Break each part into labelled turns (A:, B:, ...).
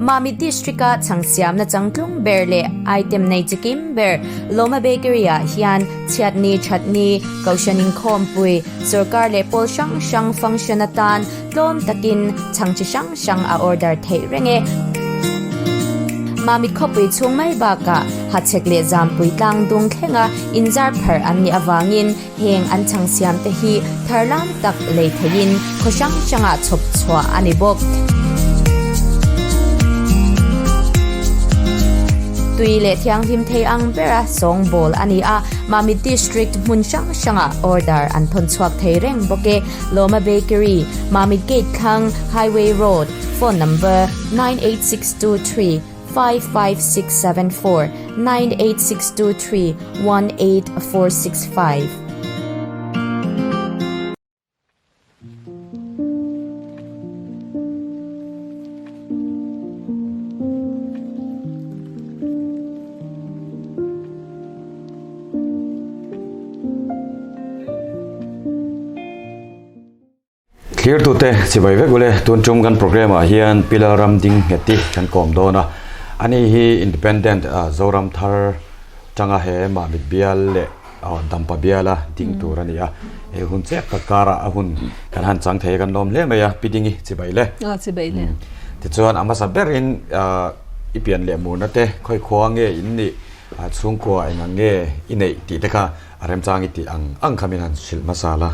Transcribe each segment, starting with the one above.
A: Mamit District-a chhang siamna changtlung ber leh item nei chikim ber Lawma Bakery-ah hian chhiatni thatni, Kohhran inkhawmpui, sorkar leh pawl hrang hrang function atan tlawm takin chhang chi hrang hrang a order theih reng e. Mamit khawpui chhung mai bakah Hachhek leh Zampui tlang dung thlenga inzar pharh an nih avangin heng an chhang siam te hi tharlam tak lei theihin khaw hrang hrangah chhawp chhuah a ni bawk. Tui leh thianghlim thei ang bera sawngbawl a ni a, Mamit District hmun hrang hrangah order an thawn chhuak thei reng bawk e. Lawma Bakery, Mamit Gate thlang, Highway Road, Phone number, 98623 55674 98623 18465.
B: Thlirtute chibai vek ule, tun tum kan programme ah hian Pilar ram ding nghet hi kan kawm dawn a, ani hi Independent Zoram thar tanga he Mamit bial leh Dampa biala ding tur a ni a, he hun chep tak karah a hun kan han chang thei a kan lawm hle mai a, Pi Dingi chibai le.
C: Chibai le.
B: Tichuan a hmasa berin i pian leh murna te khawi khua nge in nih chhungkua eng ang nge i neih tih te kha a remchang i tih ang ang kha min han hrilh hmasa la.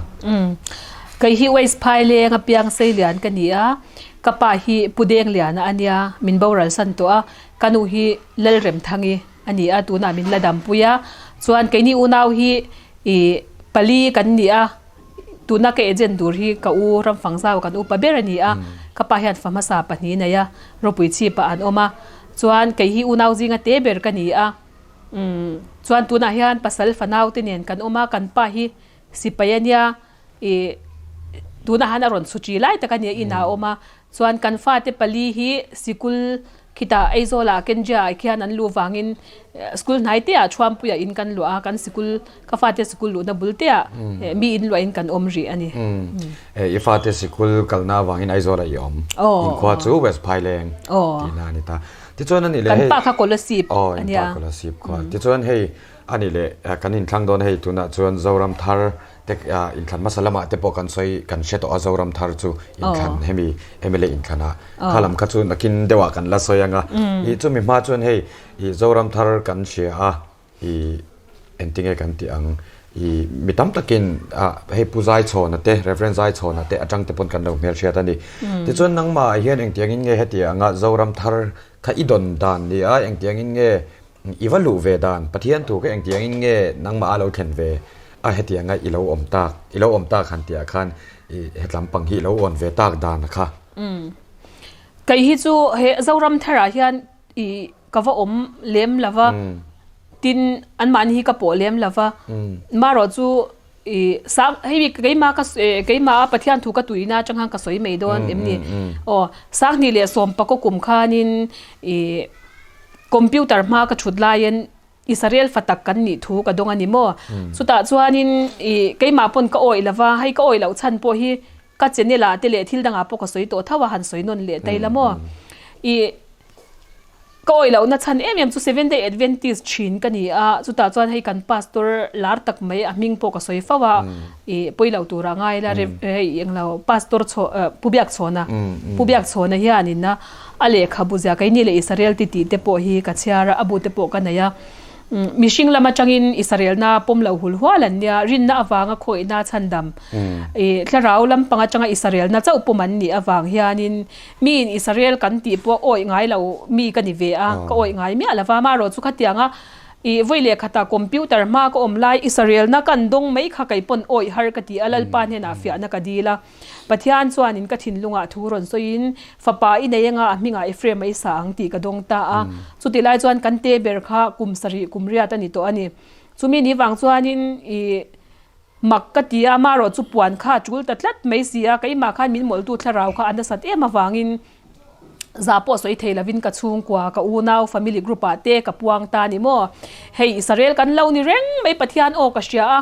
C: Kei hi West Phaileng a piang seilian ka ni a, ka pa hi Pu Dengliana a nia, min boral san tawh a, ka nu hi Lalremthangi a ni a, tunah min la dampui a, chuan keini unau hi ih pali kan ni a, tuna ka agent tur hi ka u Ramfangzau kan upa ber a ni a, ka pa hian fa hmasa pahnih nei a, ropui chhipah an awm a, chuan kei hi unau zinga te ber ka ni a, umm chuan tunah hian pasal fanau te nen kan awm a, kan pa hi sipai a nia ih tunah hian a rawn chhu ṭi lai tak a nia inah a awm a, chuan kan fate pali hi sikul khitah Aizawlah Kenjia ah khian an luh vangin school hnai te ah Thuampuiah in kan luah a, kan sikul ka fate sikul luhna bul te ah mi in luah in kan awm rih a ni.
B: I fate sikul kalna avangin Aizawlah i awm, inkhua chu West Phaileng tihna a ni ta. Tichuan a nih leh hei.
C: Kan pa kha Kolasib a nia.
B: Aw in pa Kolasib khua. Tichuan hei a nih leh kan inthlang dawn hei tunah chuan Zoram thar te inthlan hmasa lamah te pawh kan sawi kan hre tawh a Zoram thar chu inthlan hemi mla inthlan ah kha lam kha chu nakin deuh ah kan la sawi ang a ih chumi hma chuan hei ih Zoram thar kan hria a ih engtinge kan tih ang ih mi tam takin ah hei Pu Zaichhawna te Reverend Zaichhawna te atang te pawn kan lo hmelhriat a ni tichuan nangmah ah hian engtiangin nge heti anga Zoram thar kha i dawn dan ni a engtiangin nge I va luh ve dan, Pathian thu kha engtiangin nge nangmah a lo thlen ve a hetianga i lo awm tak, i lo awm tak han tihah khan i hetlam pang hi i lo awn ve tak dan a kha.
C: Umm. Kei hi chu he Zoram tharah hian i ka va awm lem lo va, tin anmahni hi ka pawh lem lo va, marawh chu I sang hei keimah ka keimah a Pathian thu ka tuina atang khan ka sawi mai dawn em ni aw sanghnih leh sawmpakaw kum khanin i computer hma ka thut laiin Israel fa tak kan nih thu ka dawng a ni maw chutah chuanin i keimah pawn ka awih lova hei ka awih loh chhan pawh hi ka channel ah te leh thil dangah pawh ka sawi tawh tho a han sawi nawn leh ta ila maw i Ka awih lohna chhan em em chu Seven Day Adventist thin ka ni a, chutah chuan hei kan pastor lar tak mai a hming pawh ka sawi fo a, ih pawi lo tura ngai ila hei englo pastor chhaw Pu Biakchhawna, Pu Biakchhawna hianin a a lehkhabu zia keini leh Israel ti tih te pawh hi ka chhiar a, a bu te pawh ka nei a. Mihring lam atangin Israelna pawm lo hul hual an nia, rinna avanga khawihna chhandam ih thlarau lampang atanga Israelna chauh pawm an nih avang hianin miin Israel kan tih pawh awih ngai lo mi ka ni ve a, ka awih ngai miah lo va, amaherawh chu khatianga ih vawi leh khatah computer hma ka awm lai Israelna kan dawng mai kha kei pawn awih har ka ti a, Lalpa hnenah fiahna ka dil a. Pathian chuanin ka thinlungah thu rawn sawiin, Fapa i nei anga a hmingah Ephraim a i sa ang tih ka dawng ta a. Chutih lai chuan kan te ber kha kum sarih kum riat a ni tawh a ni. Chumi ni vang chuanin i mak ka ti a, amaherawh chu puan kha a tul ta tlat mai si a, keimah khan min mawlhtu thlarau kha a nasat em avangin zah pawh sawi thei lovin ka chhungkua, ka unau, family group ah te ka puang ta a ni maw. Hei Israel kan lo ni reng mai Pathian aw ka hria a,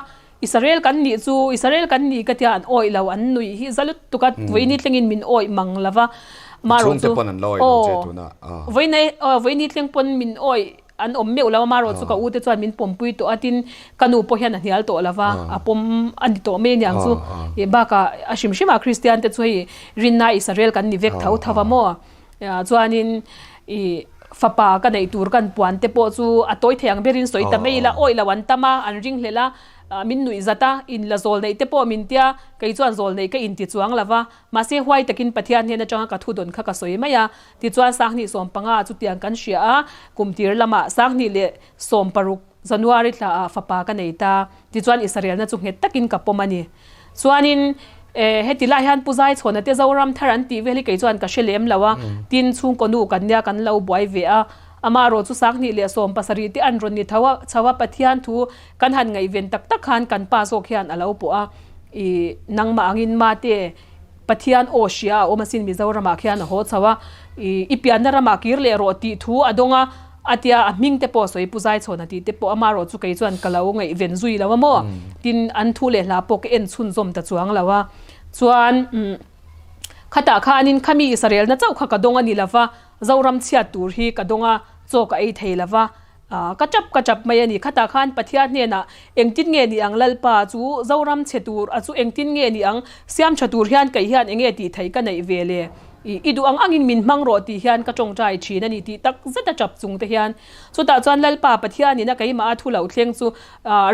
C: Israel kan nih chu Israel kan nih ka tia an awih lo an nuih hi za lutuk a vawiini thlengin min awih mang lo va. Marawh
B: Chhungte
C: chu
B: pawn an la awih lo che
C: aw
B: tunah a.
C: Vawiinei aw vawiini thleng pawn min awih an awm meuh lo a, marawh chu ka u te chuan min pawmpui tawh a, tin ka nu pawh hian a hnial tawh lo va, a pawm a ni tawh mai aniang chu. Ih bakah a hrim hrim ah Kristian te chu hei rinna Israel kan ni vek tho tho va maw. Chuanin ih fapa ka neih tur kan puan te pawh chu a tawi thei ang berin sawi ta mai ila, awih lo an tam a, an ring hlelh a, min nuih zat a, in la zawl neih te pawh min tia, kei chuan zawl neih ka inti chuang lo va, mahse huai takin Pathian hnen atanga ka thu dawn kha ka sawi mai a, tichuan 2015 ah chutiang kan hria a, kum tir lamah 2016 January thla ah fapa ka nei ta, tichuan Israelna chu nghet takin ka pawm a ni. Chuanin heti lai hian Pu Zaichhawna te Zoram thar an tih vel hi kei chuan ka hre lem lo a, tin chhungkaw nu kan nia kan lo buai ve a, amaherawh chu 2017 te an rawn ni tho a, chho a Pathian thu kan han ngaihven tak tak khan kan pa zawk hian a lo pawh a, ih nangmah angin mate Pathian aw hria a awm asin Mizoramah khian a haw chho a, ih i pianna ramah kir leh rawh tih thu a dawng a, A tia, a hming te pawh sawi Pu Zaichhawn a tih te pawh amaherawh chu kei chuan ka lo ngaihven zui lo a maw? Tin, an thu leh hla pawh ka en chhunzawm ta chuang lo a. Chuan, khatah khanin khami Israelna chauh kha ka dawng a ni lo va, Zoram chhiat tur hi ka dawng a, chaw ka ei thei lo va, ka tap ka tap mai a ni. Khatah khan Pathian hnenah engtin nge ni ang Lalpa chu Zoram chhe tur a chu engtin nge ni ang siam tha tur hian kei hian enge tih theih ka neih ve le? I i duh ang angin min hmang rawh tih hian ka tawngtai thin a ni tih tak zet a tap chung te hian. Chutah chuan Lalpa Pathianin a keimah a thu lo thleng chu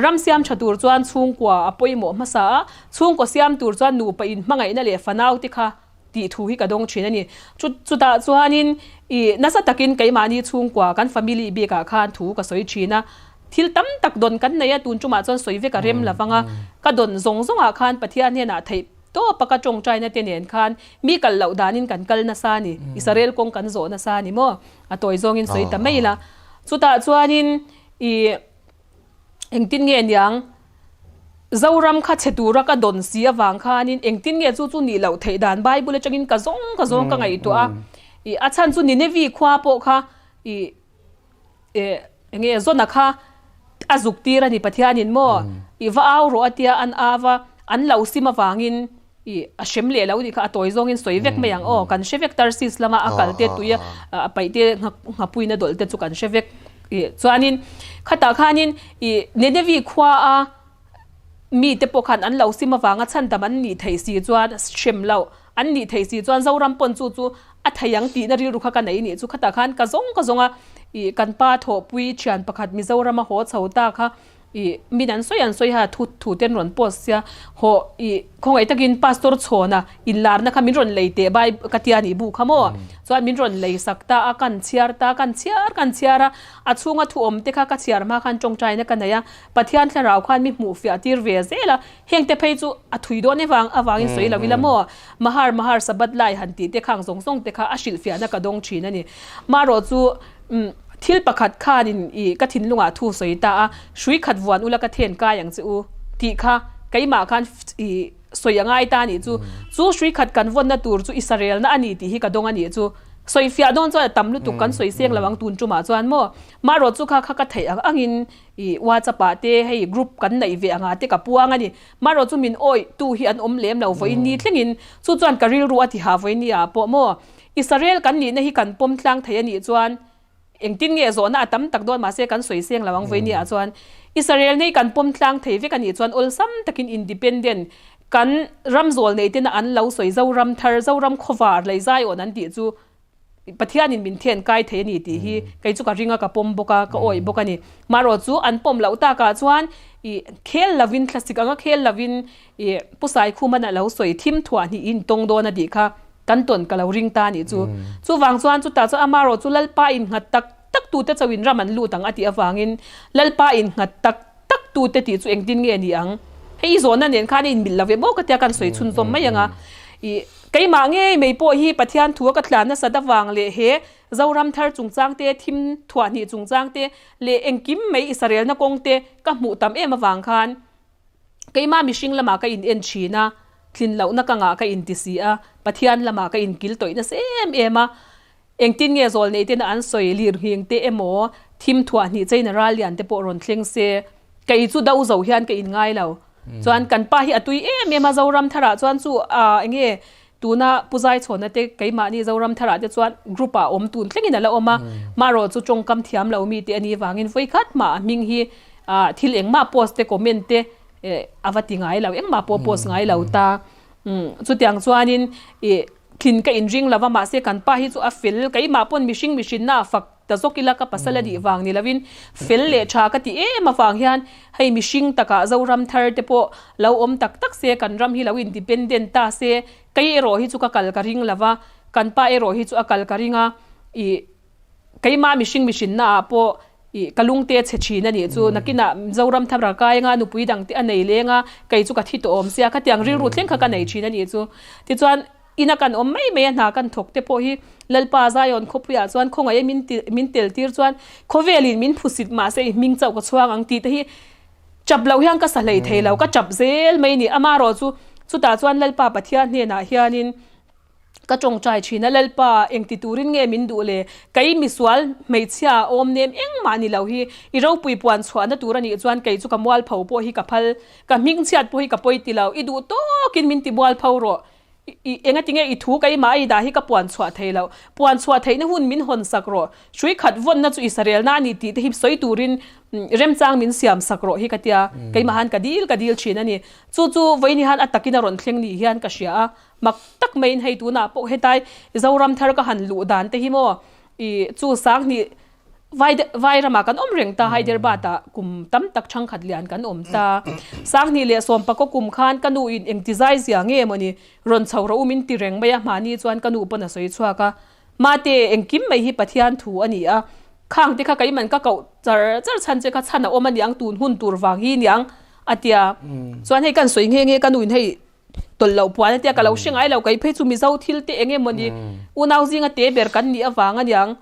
C: ram siam tha tur chuan chhungkua a pawimawh hmasa a, chhungkaw siam tur chuan nupa in hmangaihna leh fanau te kha tih thu hi ka dawng thin a ni. Chu chutah chuanin i nasa takin keimahni chhungkua kan family bikah khan thu ka sawi thin a, thil tam tak dawn kan nei a, tun tumah chuan sawi vek a rem lo vang a, ka dawn zawng zawngah khan Pathian hnenah theih Tawpa ka tawngtaina te nen khan mi kal loh danin kan kal nasa a ni, Israel kawng kan zawh nasa a ni maw? A tawi zawngin sawi ta mai ila. Chutah chuanin i engtin nge niang Zoram kha chhe tura ka dawn si avang khanin engtin nge chu chu nih loh theih dan Bible atangin ka zawng ka zawng ka ngaihtuah a. I a chhan chu Ninevi khua pawh kha i Eh, enge Zona kha a zuk tir a ni Pathianin maw? I va au rawh a tia an au a, an lo sim avangin i a hrem leh lo nih kha a tawi zawngin sawi vek mai ang aw, kan hre vek Tarsis lama a kal te tui a paih te nghapuina dawlh te chu kan hre vek. I chuanin khatah khanin i Ninevi khua a mite pawh khan an lo sim avanga chhandam an nih theih si chuan hrem loh an nih theih si chuan Zoram pawn chu chu a thei ang tihna rilru kha ka nei nih chu khatah khan ka zawng ka zawng a ih kan pa thawhpui thian pakhat Mizoram a haw chho ta kha ih min an sawi an sawi ha thu thu te an rawn post sia haw ih khawngaih takin pastor chhawna inlarna kha min rawn lei teh bai ka tia nih bu kha maw chuan min rawn lei sak ta a kan chhiar ta kan chhiar kan chhiar a a chhunga thu awm te kha ka chhiar hma khan tawngtaina ka nei a Pathian thlarau khan mi hmuh fiah tir ve zel a, heng te phei chu a thui dawn evang avangin sawi lo ila maw? Mahar mahar Sabbath lai han tih te khang zawng zawng te kha a hrilh fiahna ka dawng thin a ni. Marawh chu umm thil pakhat khanin i ka thinlungah thu sawi ta a, hrui khat vuan ula ka then kai ang che u tih kha keimah khan i sawi a ngai ta a nih chu. Chu hrui khat kan vawnna tur chu Israelna a ni tih hi ka dawng a nih chu. Sawi fiah dawn chuan a tam lutuk kan sawi seng lo ang tun tumah chuan maw? Marawh chu kha kha ka theih ang angin I WhatsApp ah te hei group kan neih ve anga te ka puang a ni. Marawh chu min awih tu hi an awm lem lo vawiin ni thlengin chu chuan ka rilru a ti ha vawiin ni ah pawh maw Israel kan nihna hi kan pawm tlang thei a nih chuan engtin nge zawhna a tam tak dawn mahse kan sawi seng lo ang vawiin ni ah chuan Israel nei kan pawm tlang thei vek a nih chuan awlsam takin independent kan ram zawl nei tena an lo sawi Zoram thar Zoram khawvar lei zaiawn an tih chu Pathianin min thian kai thei a ni tih hi kei chu ka ring a, ka pawm bawk a, ka awih bawk a ni. Marawh chu an pawm loh takah chuan ih khel lovin, thlasik anga khel lovin ih Pu Saikhuman a lo sawi thim thuah hnih in tawng dawn a tih kha kan tawn ka lo ring ta a nih chu. Chuvang chuan chutah chuan amarawh chu Lalpa innghat tak tak tute chauhin ram an lut ang a tih avangin Lalpa innghat tak tak tute tih chu engtin nge ni ang? Hei i zawhna nen khan a inmilh lo ve maw ka tia kan sawi chhunzawm mai ang a. Ih keimah ngei mai pawh hi Pathian thu a ka tlan nasat avang leh he Zoram thar chungchang te, thim thuah hnih chungchang te leh engkim mai Israelna kawng te ka hmuh tam em avang khan keimah mihring lamah ka in en thin a, tlin lohna ka ngah ka inti si a, Pathian lamah ka inkil tawih nasa em em a. Engtin nge zawl nei tena an sawi lir nghing te emaw, thim thuah hnih cheina ral lian te pawh rawn thleng se, kei chu do zo hian ka in ngai lo. Chuan kan pa hi a tui em em a, Zoram tharah chuan chu aa enge Tuna Pu Zaichhawna te keimahni Zoram tharah te chuan group ah awm tun thlengin a la awm a, marawh chu tawngkam thiam lo mi te a nih vangin vawi khat mah a hming hi thil engmah post te comment te a va ti ngai lo, engmah pawh post ngai lo ta. Chutiang chuanin ih thin ka inring lo va, mahse kan pa hi chu a fel, keimah pawn mihring mihrinna a fak ta zawk ila ka pasal a nih vang ni lovin fel leh tha ka ti em avang hian hei mihring takah Zoram thar te pawh lo awm tak tak se kan ram hi lo independent ta se kei erawh hi chu ka kal ka ring lo va, kan pa erawh hi chu a kal ka ring a ih keimah mihring mihrinna ah pawh ih ka lungte chhe thin a nih chu nakinah Zoram thar a kai anga nupui dang te a nei leng a kei chu ka thi tawh awm sia khatiang rilru thleng kha ka nei thin a nih chu tichuan Ina kan awm mai mai a hna kan thawk te pawh hi Lalpa Zion khawpuiah chuan khawngaih min min tel tir chuan khawvelin min phusit mahse i hming chauh ka chhuang ang tih te hi chap loh hian ka sa hlei thei lo ka chap zel mai ni. Amarawh chu chutah chuan Lalpa Pathian hnenah hianin ka tawngtai thin a, Lalpa engti turin nge min duh le? Kei misual hmeichhia awm nem engmah ni lo hi i ropui puan chhuahna tur a nih chuan kei chu ka mualpho pawh hi ka phal, ka hmingchhiat pawh hi ka pawi ti lo, i duh tawkin min ti mualpho rawh. I engatinge i thu keimah a i dah hi ka puan chhuah thei loh. Puan chhuah theihna hun min hawn sak rawh. Hrui khat vawnna chu i sarelna a ni tih te hi sawi turin remchang min siam sak rawh hi ka tia. Keimah han ka dil ka dil thin a ni. Chu chu vawiin hian a takin a rawn thleng ni hian ka hria a. Mak tak maiin hei tunah pawh hetai Zoram thar ka han luh dan te hi maw i chu Sanghnih Vai vai ramah kan awm reng ta, Hyderabad ah kum tam tak thangkhat lian kan awm ta. Sanghnih leh Sawmpakaw kum khan ka nu in engti zai zia nge mawni rawn chho rawh u min ti reng mai a, mahni chuan ka nu pawn a sawi chhuak a. Mate, engkim mai hi Pathian thu a ni a, khang te kha keiman ka koh char char chhan che kha chhan a awm a niang tun hun tur vang hi niang a tia. Chuan hei kan sawi nghe nghe ka nu in hei tawlh loh puan a tia ka lo hre ngai lo, kei phei chu Mizo thil te eng emawni unau zinga te ber kan nih avang a niang.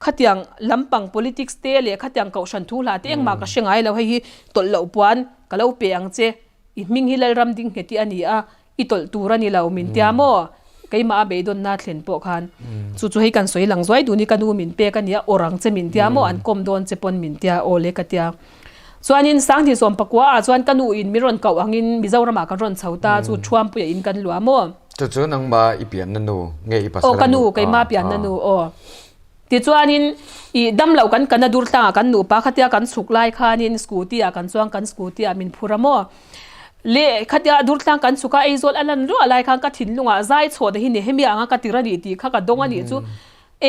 C: Khatiang lampang politics te leh khatiang kohhran thu hla te engmah ka hre ngai lo, hei hi tawlh loh puan ka lo pe ang che, i hming hi Lalram ding nghet hi a ni a, i tawlh tur a ni lo min tia maw? Keimah a beidawnna thlen pawh khan chu chu hei kan sawi lang zuai dun hi ka nu min pek a nia, awr ang che min tia maw? An kawm dawn che pawn min tia aw le ka tia. Chuanin Sanghnih Sawmpakua ah chuan ka nu in min rawn koh angin Mizoramah kan rawn chho ta, chu Thuampuia in kan luah maw?
B: Chu chu nangmah i pianna nu nge i pasal
C: a nu? Aw ka nu, keimah pianna nu aw. Tichuanin i damloh kan kana dur tlangah kan nupa khatia kan chhuk lai khanin scooty ah kan chuang kan scooty ah min phur a maw? Le khatia dur tlang kan chhuk a Aizawl a lan ruah lai khan ka thinlungah zai chhawhna hi Nehemia anga ka tir a nih tih kha ka dawng a nih chu.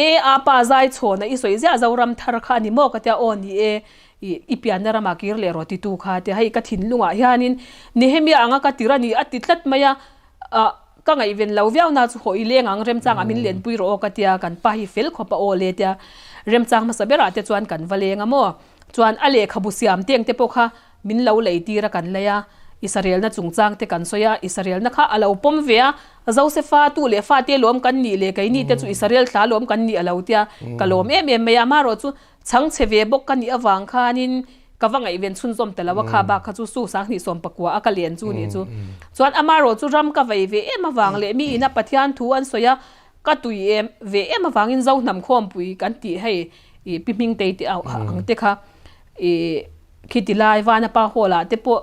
C: E a pa zai chhawhna i sawi ziah Zoram thar kha a ni maw? Ka tia aw ni e. I i pianna ramah kir leh rawh titu kha tia hei ka thinlungah hianin Nehemia anga ka tir a ni a ti tlat mai a, ah ka ngaihven lo viau na chu haw i leng ang remchangah min lenpui rawh aw ka tia kan pa hi fel khawp a aw le tia remchang hmasa berah te chuan kan va leng a maw chuan a lehkhabu siam teng te pawh kha min lo lei tir a kan lei a Israelna chungchang te kan sawi a Israelna kha a lo pawm ve a Josefa tu leh fate lawm kan nih leh keini te chu Israel thla lawm kan nih a lo tia ka lawm em em mai a amaherawh chu Chhangchhe ve bawk ka nih avang khanin ka va ngaihven chhunzawm ta lo a, kha bak kha chu su 2019 a ka len chu nih chu. Chuan amarawh chu ram ka vei ve em avang leh mi ina Pathian thu an sawi a, ka tui em ve em avangin Zo hnam khawmpui kan tih hei i pi Hmingtei te ang te kha i khiti lai Vanapa Hall ah te pawh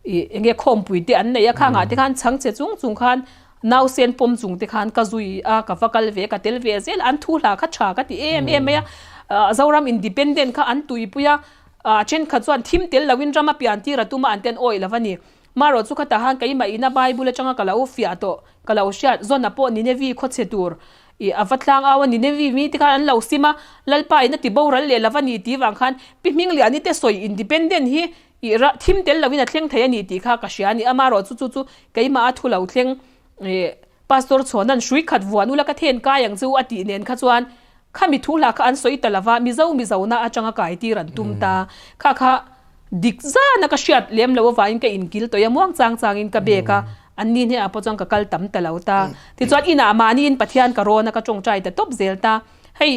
C: i enge khawmpui te an nei a, khangah te khan chhangchhe chung chung khan Nausen pawm chung te khan ka zui a, ka va kal ve, ka tel ve zel a, an thu hla kha tha ka ti em em mai a, Zoram Independent kha an tuipui a, thenkhat chuan thim tel loin ram a pian tir a tum a, an ten awih lo a ni. Marawh chu khatah khan keimah ina Bible atanga ka lo fiah tawh, ka lo hriat, Zona pawh Ninevi khawchhe tur i a va tlang au a, Ninevi mi te khan an lo sim a, Lalpa in a ti boral leh lo a ni tih vang khan Pi Hmingliani te sawi Independent hi I rah thim tel loin a thleng thei a ni tih kha ka hria a ni. Amarawh chu chu chu keimah a thu lo thleng ih Pastor Chhuanan hrui khat vuan ula ka then kai ang chu a tih nen kha chuan khami thu hla kha an sawi ta lova Mizo Mizona atanga kai tir an tum ta. Kha kha dik zana ka hriat lem lo avangin ka inkil tawih a muang chang changin ka bek a, an ni hnenah pawh chuan ka kal tam ta lo ta. Tichuan inah mahniin Pathian ka rawn a ka tawngtai ta tawp zel ta. Hei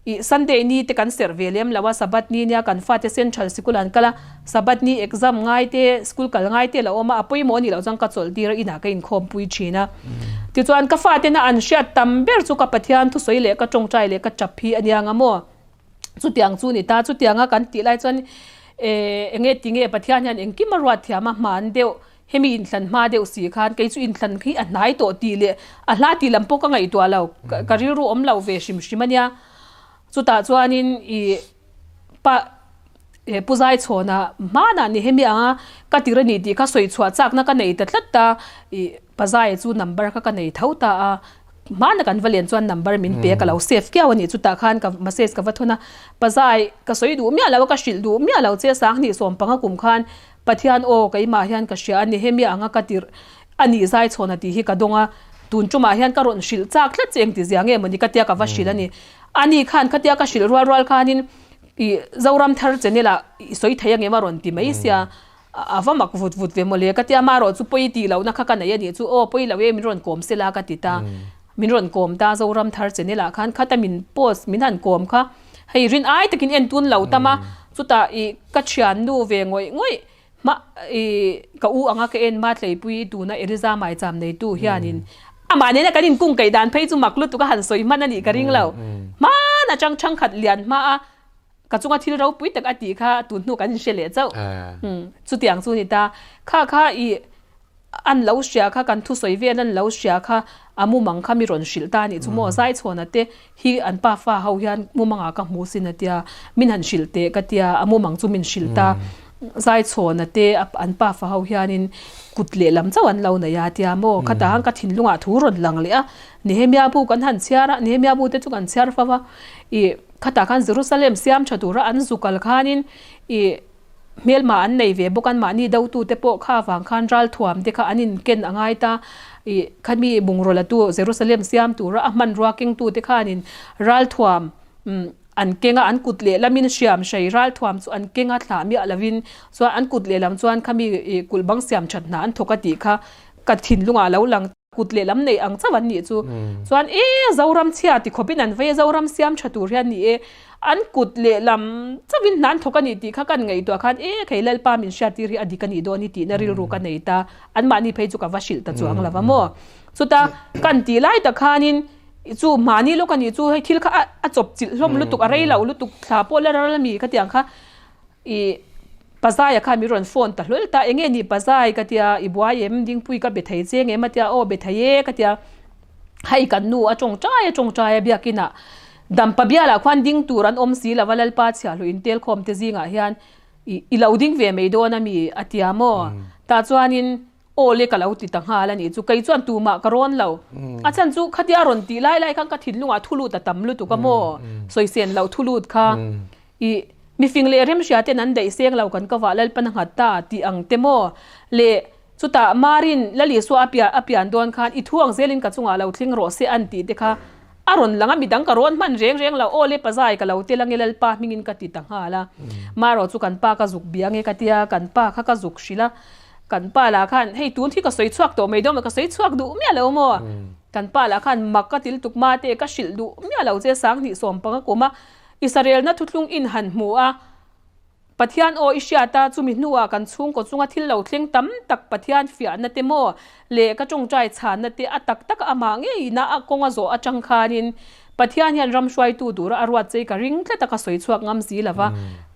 C: Ih Sunday ni te kan serh ve lem lo a, Sabbath ni nia kan fate Central sikul an kal a, Sabbath ni exam ngai te, school kal ngai te la awm a, a pawimawh anih loh chuan ka chawlh tir a, inah ka inkhawmpui thin a. Tichuan ka fate na an hriat tam ber chu ka Pathian thusawi leh ka tawngtai leh ka tap hi a nia nga maw? Chutiang chu ni ta, chutianga kan tih lai chuan eh enge tinge Pathian hian engkim a ruat thiam a, hman deuh. Hemi inthlan hma deuh si khan kei chu inthlan khi a hnai tawh tih leh a hla tih lam pawh ka ngaihtuah lo, ka rilru awm lo ve hrim hrim a nia. Chutah chuanin ih pa he Pu Zaichhawna hmanah ni hemi anga ka tir a ni tih kha sawi chhuah chakna ka nei ta tlat a, ih Pa Zaia chu number kha ka nei tho ta a, hmana kan va len chuan number min pe a ka lo save kiau a nih chutah khan ka message ka va thun a, Pa Zai ka sawi duh miah lo a ka hrilh duh miah lo che 20 15 kum khan Pathian aw keimah hian ka hria a ni, hemi anga ka tirh a nih Zaichhawna tih hi ka dawng a, tun tumah hian ka rawn hrilh chak tlat che engti zia nge mawni ka tia ka va hrilh a ni. Ani khan khatia ka hrilh rual rual khanin i Zoram Thar channel ah i sawi thei angem a rawn ti mai sia, a va mak vut vut ve mawle ka tia amaherawh chu pawi tih lohna kha ka nei a nih chu aw pawi lo e min rawn kawm sela ka ti ta. Min rawn kawm ta Zoram Thar channel ah khan khata min post min han kawm kha hei rin ai takin en tun lo tam a, chutah i ka thiannu ve ngawih ngawih hma i ka u anga ka en ma tleipui tuna Eliza Maicham neitu hianin amah nena kan inkung kaih dan phei chu mak lutuk a han sawi hman a nih ka ring lo. Hman atang thangkhat lian hma a ka chunga thil ropui tak a tih kha tun hnu kan inhre leh chauh. Chutiang chu a ni ta. Kha kha i An lo hria kha, kan thusawi vel an lo hria kha, a mumang kha mi rawn hrilh ta a nih chu maw? Zaichhawna te hi an pa fa ho hian mumangah ka hmu sin a tia, min han hrilh teh ka tia, a mumang chu min hrilh ta. Zaichhawna te an pa fa ho hianin kut lehlam chauh an lo nei a tia maw? Khatah khan ka thinlungah thu rawn lang leh a, Nehemia bu kan han chhiar a, Nehemia bu te chu kan chhiar fo va, ih khatah khan Jerusalem siam tha tura an zu kal khanin ih, Hmelma an nei ve bawk an mahni dotute pawh kha avang khan ralthuam te kha an inken a ngai ta. Ih khami bungraw latu Jerusalem siam tura a hmanrua kengtute khanin ralthuam an keng a, an kut lehlamin hriam hrei ralthuam chu an keng a thlah miah lovin chuan an kut lehlam chuan khami ih kulh bang siam that hna an thawk a tih kha ka thinlungah a lo lang. Kut lehlam nei ang chauh an nih chu. Chuan e Zoram chhia ti khawpin an vei a, Zoram siam tha tur hian ni e, an kut lehlam chauhin hna an thawk a nih tih kha kan ngaihtuah khan e khei Lalpa min hriattir hi a dik a nih dawn hi tihna rilru ka nei ta, anmahni phei chu ka va hrilh ta chuang lo va maw. Chuta kan tih lai tak khanin chu mahni lawk a nih chu hei thil kha a chawp chilh hlawm lutuk a rei lo lutuk thla pawh la ral a mi khatiang kha I Pazaia khan min rawn phone ta hlawl ta, enge ni Pazai ka tia, i buai em Dingpui ka be thei che ngem a tia, aw be thei e ka tia, hei kan nu a tawngtai a tawngtai a biakinah Dampa bialah khuan ding tur an awm si lova Lalpa chhiahhlawh intelkhawm te zingah hian i i lo ding ve mai dawn a mi a tia maw? Tah chuanin Aw le ka lo ti ta nghal a nih chu, kei chuan tumah ka rawn lo. A chhan chu khatia rawn tih lai lai khan ka thinlungah thu lut a tam lutuk a maw? Sawisên loh thu lut kha i mifing leh remhria ten an daih seng lo kan ka vah Lalpan a nghat ta tih ang te maw? Le chutah Marin Lalisua a pian a pian dawn khan i thu ang zelin ka chungah lo thleng rawh se an tih te kha a rawn lang a, midang ka rawn hman reng reng lo. Aw le pazai ka lo tel ange Lalpa hmingin ka ti ta nghal a. Marawh chu kan pa ka zuk bia nge ka tia, kan pa kha ka zuk hrilh a. Kan pa lah khan, hei tun hi ka sawi chhuak tawh mai dawn maw, ka sawi chhuak duh miah lo maw? Kan pa lah khan mak ka til tuk ma te, ka hrilh duh miah lo che 20 15 kum a, Israelna thuthlung in han hmu a, Pathian aw i hriat a, chumi hnuah kan chhungkaw chunga thil lo thleng tam tak Pathian fiahna te maw leh ka tawngtai chhanna te a tak taka amah ngeiin a a kawng a zawh atang khanin Pathian hian ram hruaitu tura a ruat che i ka ring tlat a ka sawi chhuak ngam si lova.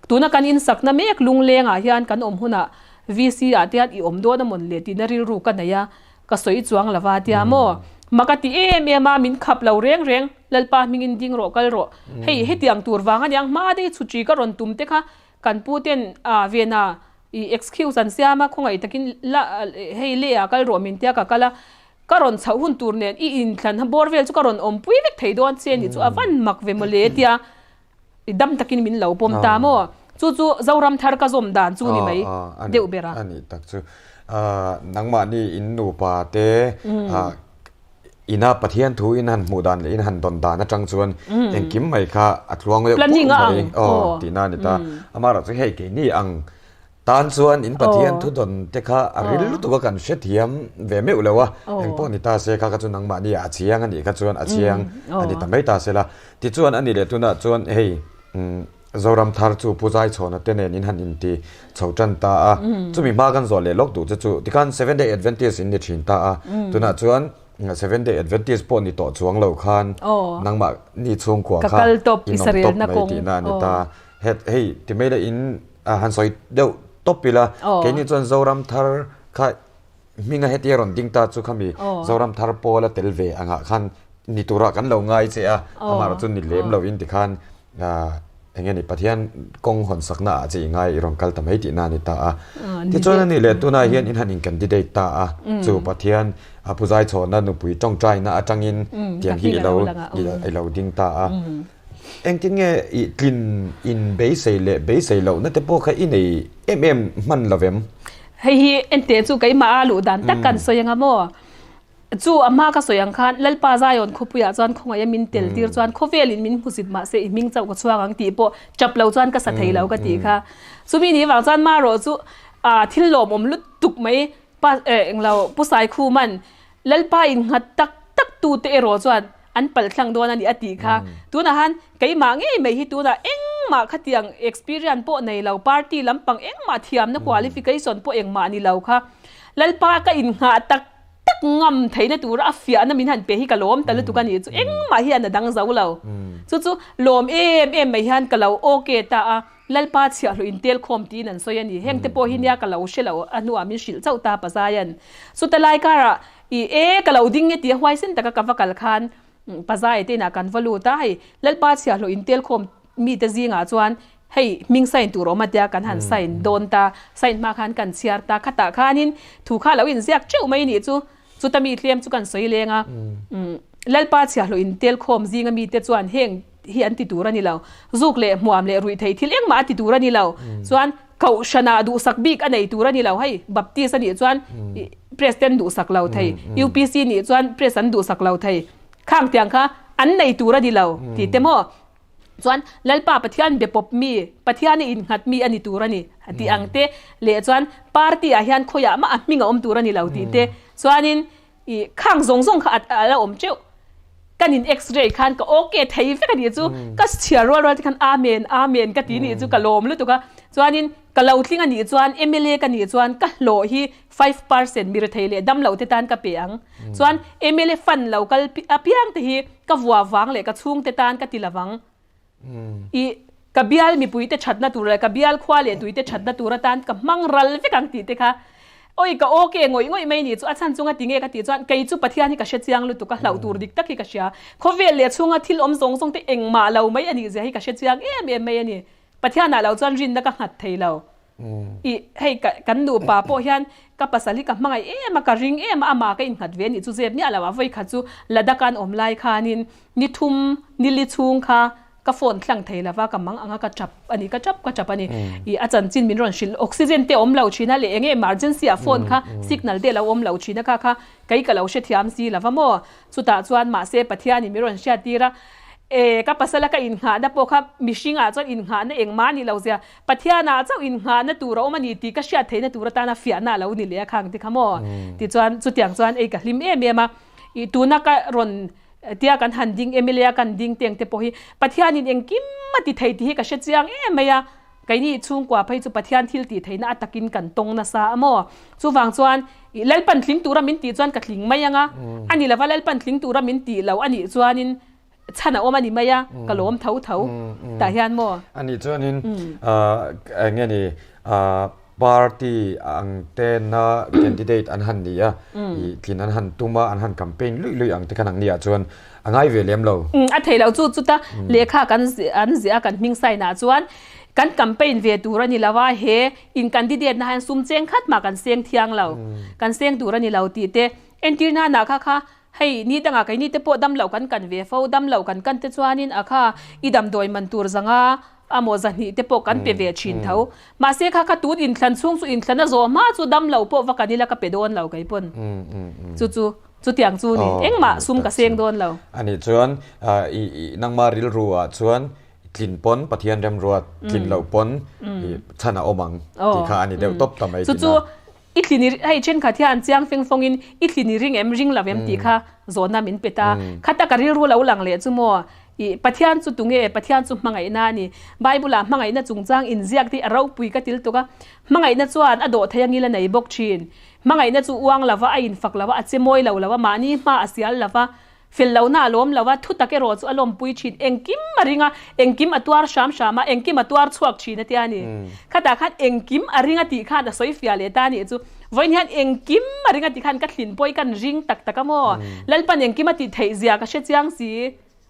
C: Tuna kan insakna mek lunglengah hian kan awm hunah VC ah te hian i awm dawn a mawn le tihna rilru ka nei a, ka sawi chuang lo va tia maw? Mak a ti em em a, min khap lo reng reng, Lalpa hmingin ding rawh kal rawh, hei hetiang tur vang aniang hma dei chhutri ka rawn tum te kha kan pu ten ah vena i excuse an siam a, khawngaih takin la hei le ah kal rawh min tia ka kal a, ka rawn chhoh hun tur nen i inthlan bawr vel chu ka rawn awmpui vek thei dawn che nih chu a van mak ve maw le tia. I dam takin min lo pawm ta maw? Chu chu Zoram thar ka zawm dan chu ni mai deuh ber a.
B: A nih tak chu. Nangmahni in nupa te ina Pathian thu in han hmuh dan leh in han dawn dan atang chuan engkim mai kha a tluang deuh pur mai tihna a ni ta. Amaherawhchu hei keini ang Tan chuan in Pathian thu dawn te kha a ril lutuk a kan hrethiam ve meuh lo a, engpawh ni ta se kha kha chu nangmahni ah a chiang a nih kha chuan a chiang a ni ta mai ta se la. Tichuan a nih leh tunah chuan hei Zoram thar chu Pu Zaichhawna te nen in han inti chho tan ta a, chumi hma kan zawh leh lawk duh che chu tikhan Seventh Day Adventist in ni thin ta a, tunah chuan Seventh Day Adventist pawh ni tawh chuang lo khan nangmah ni chhungkua kha in awm tawp mai tihna a ni ta. Hei ti mai la in A han sawi deuh tawp ila, keini chuan Zoram thar kha Hminga hetia rawn ding ta chu khami Zoram Thar Pawl a tel ve angah khan ni turah kan lo ngai che a, amaherawh chu ni lem lo in tikhan eng nge ni Pathian kawng hawn sakna ah che i ngai i rawn kal ta mai tihna a ni ta a. Tichuan a nih leh tunah hian in han in candidate ta a, chu Pathian a pu zaichhawhna nupui tawngtaina atangin tiang hi i lo i lo ding ta a. Engtin nge i tlin in beisei leh beisei lohna te pawh kha i nei em em hman lo vem?
C: Hei hi ente chu keimah a luh dan tak kan sawi anga maw? Chu a hma ka sawi ang khan Lalpa Zion khawpuiah chuan khawngaih a min tel tir chuan khawvelin min hmusit mahse i hming chauh ka chhuak ang tih pawh chap lo chuan ka sa thei lo ka tih kha. Chumi ni vang chuan marawh chu thil lawmawm lutuk mai pa englo Pu Saikhuman Lalpa innghat tak tak tute erawh chuan an pal thlang dawn a ni a tih kha. Tunah han keimah ngei mai hi tunah engmah khatiang experience pawh nei lo, party lampang engmah thiamna qualification pawh engmah ni lo kha Lalpa ka innghah tak tak ngam theihna tura a fiahna min han pe hi ka lawm ta lutuk a nih chu engmah hian a dang zo lo. Chu chu lawm em em mai hian ka lo okay ta a, Lalpa chhiahhlawh intel khawm tiin an sawi a ni. Hengte pawh hi nia ka lo hre lo a hnuah min hrilh chauh ta Pazaian. Chuta lai karah I e, ka lo ding e tia huaisen taka ka va kal khan Pazai te inah kan va lut a, hei Lalpa chhiahhlawh intel khawm mite zingah chuan hei hming sign tur awm a tia kan han sign dawn ta, sign hma khan kan chhiar ta, khatah khanin thu kha lo inziak teuh mai nih chu, chuta mi tlem chu kan sawi leng a, Lalpa chhiahhlawh intel khawm zinga mite chuan heng hi an ti tur a ni lo, zuk leh hmuam leh ruih theih thil engmah a ti tur a ni lo, chuan Kohhranah duhsak bik a nei tur a ni lo, hei Baptist a nih chuan President duhsak lo thei, UPC nih chuan Pres an duhsak lo thei, khang tiang kha an nei tur a ni lo tih te maw? Chuan Lalpa Pathian be pawp mi, Pathian i innghat mi a ni tur a ni tih ang te leh chuan party ah hian khawiah mah a hming a awm tur a ni lo tih te chuanin I khang zawng zawng kha a la awm teuh. Kan in x-ray khan ka okay thei vek a nih chu. Ka chhiar rual rual te khan amen amen ka ti nih chu ka lawm lutuk a. Chuanin ka lo tling a nih chuan mla ka nih chuan ka hlawh hi 5% mi rethei leh dam lo te tan ka pe ang. Chuan mla fund lo kal apiang te hi ka vua vang leh ka chhungte tan ka ti lovang. I ka bial mipuite thatna tur leh ka bial khua leh tuite thatna tur atan ka hmang ral vek ang tih te kha awi ka okay ngawih ngawih mai ni chu a chhan chunga ti nge ka tih chuan kei chu Pathian hi ka hre chiang lutuk a hlauh tur dik tak hi ka hria khawvel leh chhunga thil awm zawng zawng te engmah lo mai a nih zia hi ka hre chiang em em mai a ni Pathianah lo chuan rinna ka nghat thei lo. I hei ka kan nupa pawh hian ka pasal hi ka hmangaih em a, ka ring em a, amah ka innghat ve a nih chu zep miah lo a, vawi khat chu Ladakh an awm lai khanin ni thum ni li chhung kha ka phone thlang thei lova ka mang anga ka tap a ni, ka tap ka tap a ni. I a chanchin min rawn hrilh oxygen te awm lo thin a leh eng nge emergency ah phone kha signal te a lo awm lo thin a kha kha kei ka lo hrethiam si lova maw Chutah chuan mahse Pathianin min rawn hriattir a, E, ka pasala ka innghahna pawh kha mihringah chuan innghahna engmah a nih lo zia, Pathianah chauh innghahna tur a awm a ni tih ka hriat theihna tur atana fiahna a lo ni leh a khang ti kha maw? Tichuan chutiang chuan ei ka hlim em em a, i tuna ka rawn tia kan han ding MLA a kan ding teng te pawh hi Pathianin engkim a ti thei tih hi ka hre chiang em mai a, Keini chhungkua phei chu Pathian thil tih theihna a takin kan tawng nasa a maw? Chuvang chuan i Lalpan tling tura min tih chuan ka tling mai ang a, a ni lova Lalpan tling tura min tih lo a nih chuanin chhan a awm a ni mai a, ka lawm tho tho tah hian maw?
B: A nih chuanin eng nge ni party ang tena candidate an han ni a, i tlin an han tum a, an han campaign luih luih ang te khan ang ni ah chuan A ngai ve lem lo.
C: A thei lo chu chuta lehkha kan an ziah a kan hming sign ah chuan kan campaign ve tur a ni lo a, he in candidate na hian sum cheng khat mah kan seng thiang lo, kan seng tur a ni lo tih te entir nan ah kha kha hei ni dangah keini te pawh damloh kan kan ve fo, damloh kan kan te chuanin a kha i damdawi man tur zanga a maw zahnih te pawh kan pe ve thin tho. Mahse kha kha tun inthlan chhung chu inthlan a zawh hma chu damlo pawh va kan ila ka pe dawn lo kei pawn chu chu chutiang chu ni engmah sum ka seng dawn lo.
B: Anih chuan i nangma rilru ah chuan tlin pawn Pathian remruat tlin loh pawn i chhan a awm ang tih kha a ni deuh tawp ta mai
C: tihna. Chu chu i tlin i hei thenkhat hian chiang feng fawng in i tlin i ring em ring lo em tih kha zawhna min pe ta. Khata ka rilru lo lang leh chu maw i Pathian chu tunge Pathian chu hmangaihna a ni. Bible ah hmangaihna chungchang inziak te hi a ropui ka til tuk a. Hmangaihna chuan a dawh thei angil a nei bawk thin. Hmangaihna chu uang lova, a infak lova, a che mawi lo lo a, mahni hma a sial lova. Fel lohna a lawm lo a, thutak erawh chu a lawmpui thin. Engkim a ring a, engkim a tuar hram hram a, engkim a tuar chhuak thin a tia a ni. Khatah khan engkim a ring a tih khan a sawi fiah leh ta a nih chu. Vawiin hian engkim a ring a tih khan ka thlin pawh i kan ring tak tak a maw? Lalpan engkim a tih theih zia ka hre chiang si.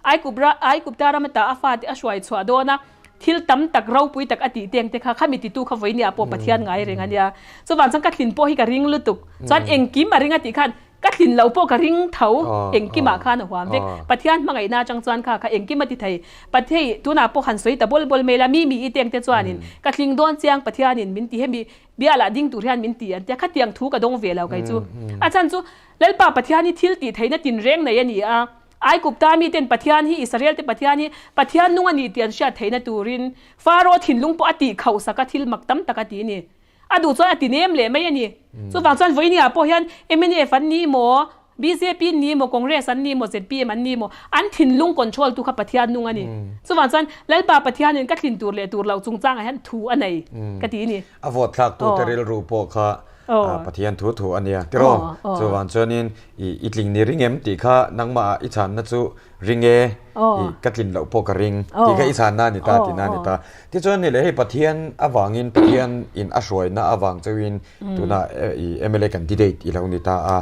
C: Aikupra, Aikupta ram ata a fate a hruai chhuah dawn a, thil tam tak ropui tak a tih teng te kha, khami titu kha vawiin ah pawh Pathian ngai reng a nia. Chuvang chuan ka thlin pawh hi ka ring lutuk. Chuan engkim a ring a tih khan ka thlin lo pawh ka ring tho, engkimah khan a huam vek. Pathian hmangaihna atang chuan kha kha engkim a ti thei. Pathei, tunah pawh han sawi ta bawl bawl mai la, mi mi i teng te chuanin ka tling dawn chiang Pathianin min ti hemi bialah ding tur hian min ti an tia, khatiang thu ka dawng ve lo kei chu. A chhan chu Lalpa Pathian hi thil tih theihna tinreng nei a ni a. Aikupta miten Pathian hi Israel te Pathian hi Pathian nung a ni tih an hriat theihna turin Faro thinlung pawh a tih khauh sak a thil mak tam tak a ti a ni. A duh chuan a ti nem leh mai a ni. Chuvang chuan vawinia pawh hian mnf an ni maw, bjp an ni maw, Congress an ni maw, zpm an ni maw, an thinlung control tu kha Pathian nung a ni. Chuvang chuan Lalpa Pathianin ka thlin tur leh tur loh chungchangah hian thu a nei ka ti a ni.
B: A vote thlak tute rilru pawh kha Pathian thu thu a nia tiraw? Chuvang chuanin i tling ni ring em tih kha nangmah i chhanna chu ring e, i ka tlin loh pawh ka ring tih kha i chhanna a ni ta tihna a ni ta. Tichuan ni leh hei Pathian avangin Pathian in a hruaina avang chauhin tunah i mla candidate i lo ni ta a.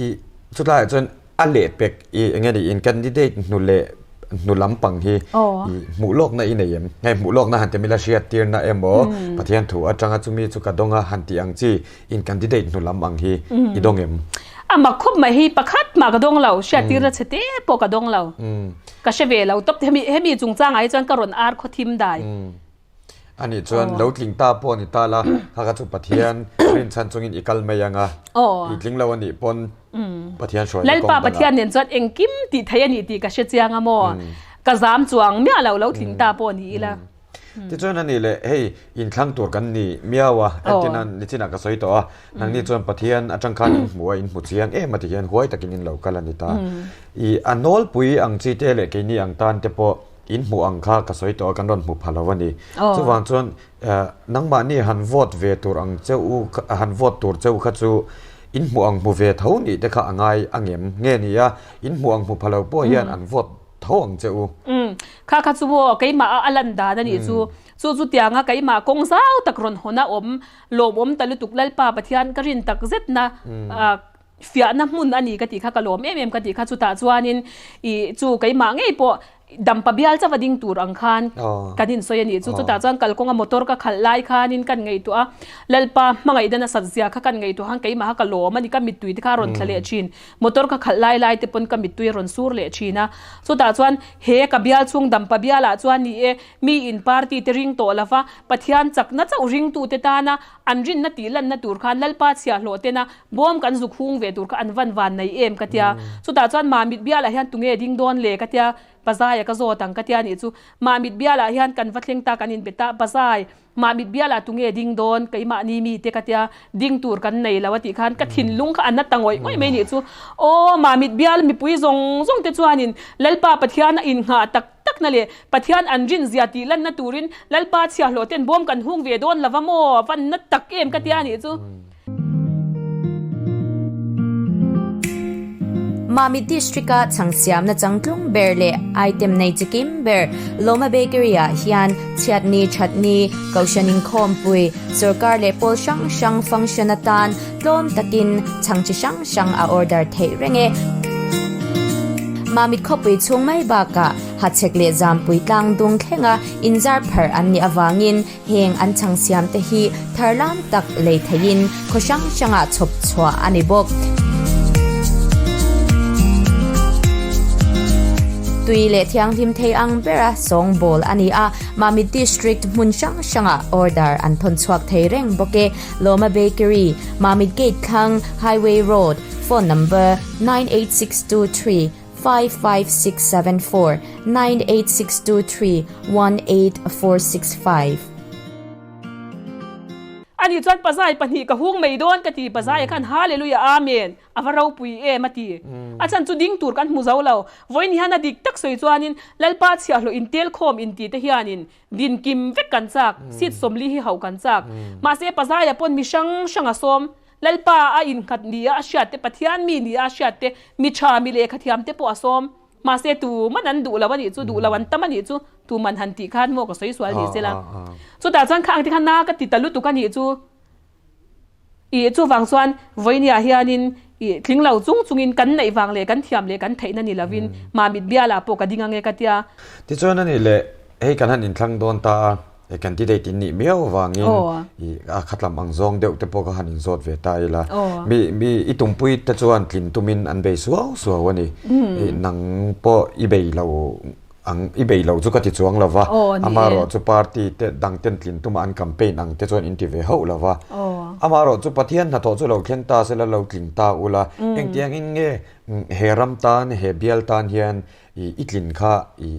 B: I chutlaiah chuan A lehpek i eng nge niin candidate hnu leh hnu lampang hi i hmuh lawkna i nei em? Hei hmuh lawkna han ti mila hriat tirna emaw Pathian thu atanga chumi chu ka dawng a han tih ang chi in candidate hnu lam ang hi i dawng em?
C: A mak khawp mai hi pakhat mah ka dawng lo, hriat tirna chhe te pawh ka dawng lo. Ka hre ve lo tawp hemi hemi chungchangah hi chuan ka rawn ar khaw thim dai.
B: A nih chuan lo tling ta pawh a ni ta la, kha kha chu Pathian rinchhan chungin i kal mai ang a, i tling lo a nih pawn Pathian hruaina kawng
C: dangah. Lalpa Pathian nen chuan engkim tih theih a nih tih ka hre chiang a maw? Ka zam chuang miah lo, lo tling ta pawh a ni ila.
B: Tichuan a nih leh hei inthlang tur kan ni miau a, entin a nichinah ka sawi tawh a, nangni chuan Pathian atang khan in hmu a, in hmu chiang em a ti hian huai takin in lo kal a ni ta. I a nawlpui ang chi te leh keini ang tan te pawh In hmuh ang kha ka sawi tawh a, kan rawn hmu pha lo a ni. Chuvang chuan nangmahni han vote ve tur ang che u, han vote tur che u kha chu in hmuh ang hmu ve tho nih te kha a ngai a ngem nge ni a, in hmuh ang hmu pha lo pawh hian an vote tho ang che u.
C: Umm, kha kha chu maw keimah a a lan dan a nih chu. Chu chu tianga keimah kawng zau tak rawn hawn a awm, lawmawm ta lutuk Lalpa Pathian ka rin tak zetna fiahna hmun a ni ka tih kha ka lawm em em ka tih kha chutah chuanin ih chu keimah ngei pawh dampa bial chauh a ding tur ang khan kan insawi a nih chu chutah chuan kalkawnga motor ka khalh lai khanin kan ngaihtuah a Lalpa hmangaihna nasat zia kha kan ngaihtuah khan keimah kha ka lawm a ni ka mittui te kha a rawn thla leh thin motor ka khalh lai lai te pawn ka mittui a rawn sur leh thin a chutah chuan he ka bial chhung dampa bialah chuan ni e mi in party te ring tawh lova Pathian chakna chauh ringtute tana An rinna tih lanna tur khan Lalpa chhiahhlawh tena bawm kan zuk hung ve tur kha an van van nei em ka tia. Chutah chuan Mamit bialah hian tunge ding dawn le ka tia, Pazaia ka zawt ang ka tia nih chu. Mamit bialah hian kan va thleng ta kan inbe ta, Pazai, Mamit bialah tunge ding dawn keimahni mite ka tia, ding tur kan nei lo a tih khan ka thinlung kha a na ta ngawih ngawih mai nih chu. Aw, Mamit bial mipui zawng zawng te chuanin Lalpa Pathian a innghah tak takna leh Pathian an rin zia tih lanna turin Lalpa chhiahhlawh ten bawm kan hung ve dawn lova maw? Van na tak em ka tia nih chu.
A: Mamit District-a chhang siamna changtlung ber leh item nei chikim ber Lawma Bakery-ah hian chhiatni thatni, Kohhran inkhawmpui, sorkar leh pawl hrang hrang function atan Tlawm takin chhang chi hrang hrang a order theih reng e. Mamit khawpui chhung mai bakah Hachhek leh Zampui tlang dung thlenga inzar pharh an nih avangin heng an chhang siam te hi tharlam tak lei theihin khaw hrang hrangah chhawp chhuah a ni bawk. Tui leh thianghlim thei ang bera sawngbawl a ni a, Mamit District hmun hrang hrangah order an thawn chhuak thei reng bawk e. Lawma Bakery, Mamit Gate thlang, Highway Road, Phone number, 98623 55674, 98623 18465.
C: Ani chuan pazai pahnih ka hung mai dawn ka ti, pazai khan Hallelujah Amen a va ropui em a ti. A chhan chu ding tur kan hmu zo lo. Vawiin hian a dik tak sawi chuanin Lalpa chhiahhlawh intelkhawm inti te hianin Dinkim vek kan chak, seat sawmli hi hauh kan chak. Mahse Pazaia pawn mi hrang hrang a sawm. Lalpa a innghat nia a hriat te, Pathian mi nia a hriat te, mi tha, mi lehkha thiam te pawh a sawm. Mahse tuman an duh lo a nih chu, duh lo an tam a nih chu, tuman han tih khan maw ka sawi sual ni sela. Chutah chuan kha ang te khan na ka ti ta lutuk a nih chu. Ih chuvang chuan vawinia hianin ih tling lo chung chungin kan neih vang leh kan thiam leh kan theihna ni lovin Mamit bialah pawh ka ding ange ka tia.
B: Tichuan a nih leh hei kan han inthlang dawn ta a, hei candidate in nih miau avangin ih a khatlam ang zawng deuh te pawh ka han inzawt ve ta ila. Mi mi i tumpui te chuan tlin tumin an bei suau suau a ni. Ih nang pawh i bei lo Ang i bei lo chu ka ti chuang lo va, amaherawh chu party te dang ten tlin tuma an campaign ang te chuan in ti ve hauh lo va. Amaherawh chu Pathian hnathawh chu lo thleng ta sela lo tling ta ula, engtiang in nge he ram tan, he bial tan hian i tlin kha i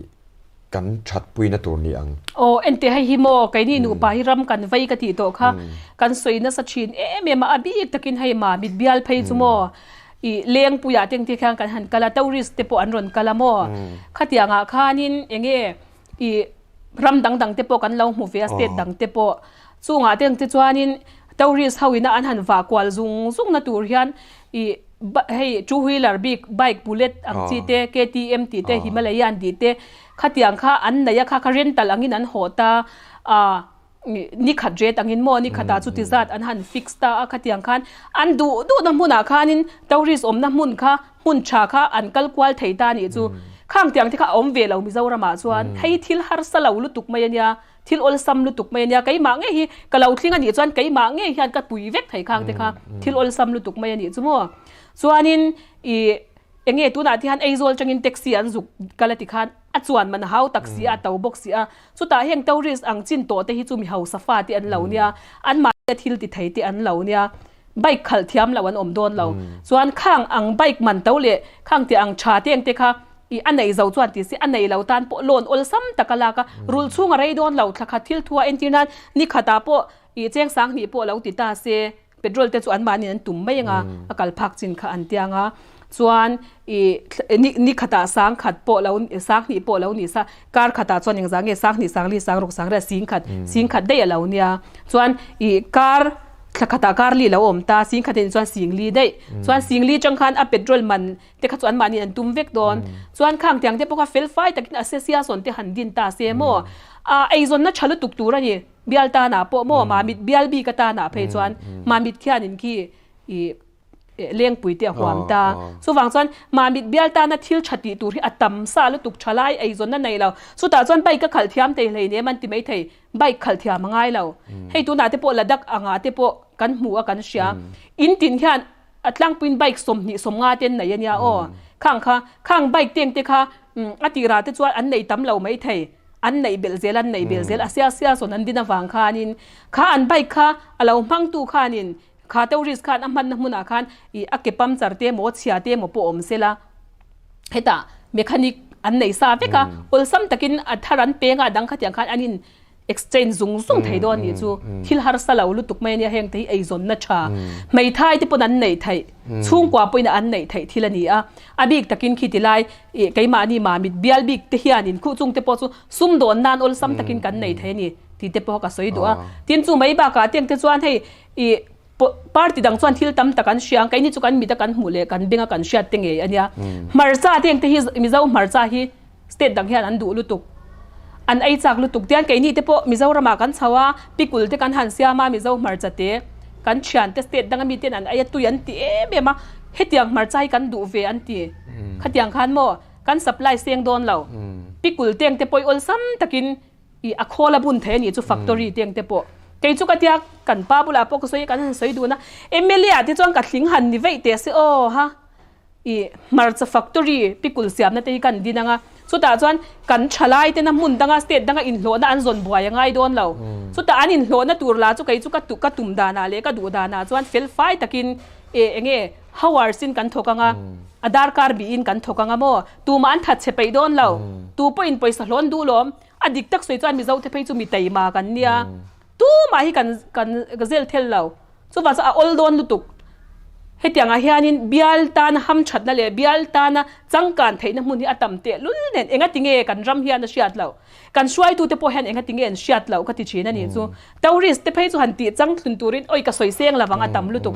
B: kan that puina tur ni ang?
C: Aw, enteh hei hi maw, keini nupa hi ram kan vei ka tih tawh kha kan sawi nasa thin em em a, a bik takin hei Mamit bial phei chu maw, I lengpuiah te engtir khian kan han kal a, tourist te pawh an rawn kal a maw? Khatiangah khanin eng nge i ram dang dang te pawh kan lo hmu ve a, state dang te pawh. Chungah te engti chuanin tourist ho ina an han vah kual zung zung na tur hian i hei two wheeler bik bike bullet ang chi te, KTM tih te, Himalayan tih te khatiang kha an nei a, kha kha rental angin an hawh ta a. Ni khat rate angin maw ni khatah chuti zat an han fix ta a khatiang khan an duh duhna hmunah khanin tourist awmna hmun kha hmun tha kha an kal kual thei ta anih chu khang tiang te kha a awm ve lo Mizoramah chuan hei thil harsa lo lutuk mai ania thil awlsam lutuk mai ania keimah ngei hi ka lo thling anih chuan keimah ngei hian ka pui vek thei khang te kha thil awlsam lutuk mai anih chu maw chuanin ih enge tunah te hian Aizawl tangin taxi an zuk kal a ti khan a chuan man a hau tak si a a to bawk si a. Chutah heng tourist ang chin tawh te hi chu mi hausa fa te an lo nia, anmahni a thil ti thei te an lo nia, bike khalh thiam lo an awm dawn lo. Chuan khang ang bike man to leh khang tih ang tha te ang te kha i a nei zo chuan ti si a nei lo tan pawh loan awlsam tak a lak a, rulh chhung a rei dawn lo, thla khat thil thu a entir nan ni khatah pawh i cheng sang hnih pawh lo ti ta se. Petrol te chu anmahni an tum mai anga a kal phak chin kha an tiang a, chuan ih ni ni khatah sang khat pawh lo sang hnih pawh lo ni sa kar khatah chuan engzah nge sang hnih sang li sang ruk sang riat sing khat sing khat daih a lo nia chuan ih kar thla khatah kar li lo awm ta sing khat in chuan sing li daih chuan sing li tang khan a petrol man te kha chu anmahni an tum vek dawn chuan khang tiang te pawh kha fel fai takin association te han din ta se maw a eizawnna tha lutuk tur a ni. Bial tanah pawh maw Mamit bial bik atanah phei chuan Mamit khianin khi i lengpui te a huam ta. Chuvang chuan Mamit bial tana thil tha tih tur hi a tam sa lutuk tha lai eizawnna nei lo. Chutah chuan bike a khalh thiam thei hlei nem an ti maithei, bike khalh thiam a ngai lo. Hei tunah te pawh Ladakh angah te pawh kan hmu a kan hria. In tin hian a tlangpuiin bike 20 50 te an nei a nia aw. Khang kha khang bike teng te kha a tirah te chuan an nei tam lo maithei. An neih belh zel, an neih belh zel, a sia sia sawn an din avang khanin kha an bike kha a lo hmangtu khanin kha tourist khan a hmanna hmunah khan ih a ke puncture te emaw chhia te emaw pawh awm sela hetah mechanic an nei sa vek a, awlsam takin a thar an peng a, a dang khatiang khan an in exchange zung zung thei dawn nih chu thil harsa lo lutuk mai ania heng te hi eizawnna tha hmeithai te pawn an neih theih chhungkua pawhin an neih theih thil a ni a, a bik takin khi ti lai Ih, keimahni mamit bial bik te hianin khuh chung te pawh chu sumdawn nan awlsam takin kan nei thei a ni tih te pawh ka sawi duh a. Tin, chu mai bakah teng te chuan hei ih party dang chuan thil tam tak an hria ang, keini chu kan mit a kan hmuh leh kan beng a kan hriat te ngei a nia. Hmarcha teng te hi Mizo hmarcha hi state dang hian an duh lutuk, an ei chak lutuk. Tian keini te pawh Mizoramah kan chho a, pikul te kan han siam a Mizo hmarcha te kan thian te state danga miten an ei a tui an ti em em a, hetiang hmarcha hi kan duh ve an ti. Khatiang khan maw kan supply seng dawn lo. Pikul teng te pawh i awlsam takin i a khawl a bun thei a nih chu factory teng te pawh. Kei chu ka tia kan pa bulah pawh ka sawi kan han sawi dun a, MLA ah te chuan ka thling han ni veih teh se aw ha i hmarcha factory pikul siamna te hi kan din ang a, chutah chuan kan thalai tena hmun danga state danga inhlawhna an zawn buai a ngai dawn lo. Chutah an inhlawhna tur lah chu kei chu ka tum danah leh ka duh danah chuan fel fai takin e enge Hours in kan thawk anga, a darkar bihin kan thawk anga maw? Tumah an that chhe peih dawn lo. Tu pawhin pawisa hlawn duh lawm. A dik tak sawi chuan Mizo te phei chu mi taima kan nia. Tumah hi kan kan zel thel lo. Chuvang chuan a awl dawn lutuk. Hetiangah hianin bial tana hamthatna leh bial tana changkan theihna hmun hi a tam tehlul nen engatinge kan ram hian a hriat loh? Kan hruaitute pawh hian engatinge an hriat loh ka ti thin a nih chu. Tourist te phei chu han tih changtlun turin awi ka sawi seng lovang a tam lutuk.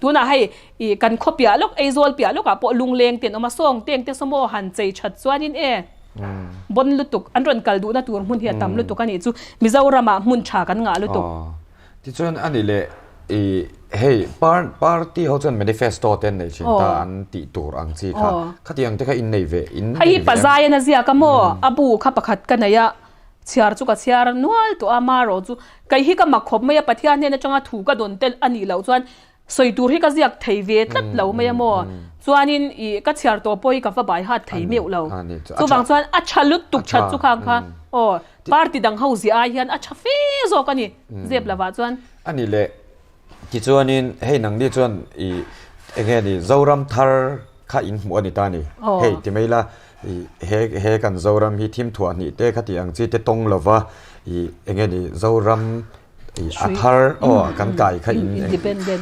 C: Tunah hei ih kan khaw piah lawk Aizawl piah lawkah pawh lungleng te an awm a, sawng teng te saw maw han chei that chuanin e bon lutuk an rawn kal duhna tur hmun hi a tam lutuk a nih chu. Mizoramah hmun tha kan ngah lutuk.
B: Tichuan a ni leh i hei party ho chuan manifesto te an nei thin ta an tih tur ang chi kha khati ang te kha in nei ve in
C: nei ve. Hei hi Pazai an a ziak a maw a bu kha pakhat ka nei a chhiar chu ka chhiar nual tawh a marawh chu kei hi ka mak khawp mai a Pathian hnen atanga thu ka dawn tel a nih loh chuan sawi tur hi ka ziak thei ve tlat lo mai a maw chuanin i ka chhiar tawh pawh hi ka va bai hat thei meuh lo chuvang chuan a tha lutuk that chu khang kha aw party dang ho ziah ai hian a tha fe zawk a ni zep lovah chuan.
B: A ni leh tichuanin hei nangni chuan i enge ni Zoram thar kha in hmuh a ni ta a ni hei ti mai la i he he kan Zoram hi thim thuah hnih te kha tih ang chi te tawng lova i enge ni Zoram a thar aw kan kai kha in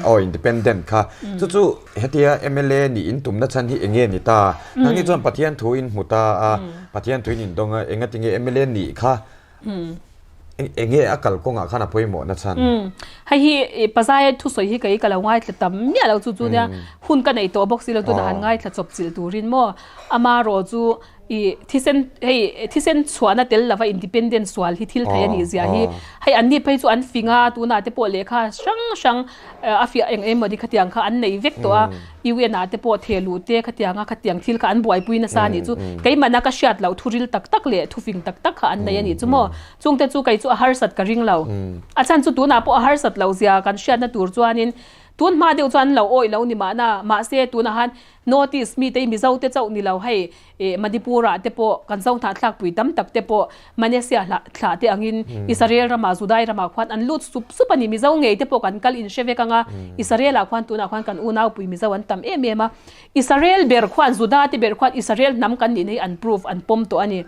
B: aw independent kha chu chu hetia MLA nih in tumna chhan hi enge ni ta nangni chuan Pathian thu in hmu ta a Pathian thu in in dawng a enga tinge MLA nih kha enge a kalkawngah khan a pawimawh na chhan
C: hei hi Pazaia thusawi hi kei ka lo ngaithla tam miah lo chu chu nia hun ka nei tawh bawk si lo tunah han ngaithla chawp chilh turin maw ama rawh chu I thisen hei thisen chhuahna tel lova independent sual hi thil thei a nih zia hi hei an ni phei chu an fing a tunah te pawh lehkha hrang hrang a fiah eng emaw ni khatiang kha an nei vek tawh a UN ah te pawh thehluh te khatiang a khatiang thil kha an buaipui nasa a nih chu keimahna ka hriat loh thu ril tak tak leh thufing tak tak kha an nei a nih chu maw chungte chu kei chu a harsat ka ring lo a chhan chu tunah pawh a harsat loh zia kan hriatna tur chuanin tun hma deuh chuan an lo awih lo ni mahna mahse tunah han Notice, Mite i Mizo te chauh ni lo hei eh Manipur ah te pawh kan zo hnah thlak pui tam tak te pawh Malaysia hlah thlah te angin Israel ramah Judai ramah khuan an lut sup sup a ni. Mizo ngei te pawh kan kal in hre vek ang a, Israel ah khuan tunah khuan kan unau pui Mizo an tam em em a. Israel ber khuan Juda te ber khuan Israel hnam kan nihna hi an prove an pawm tawh a ni.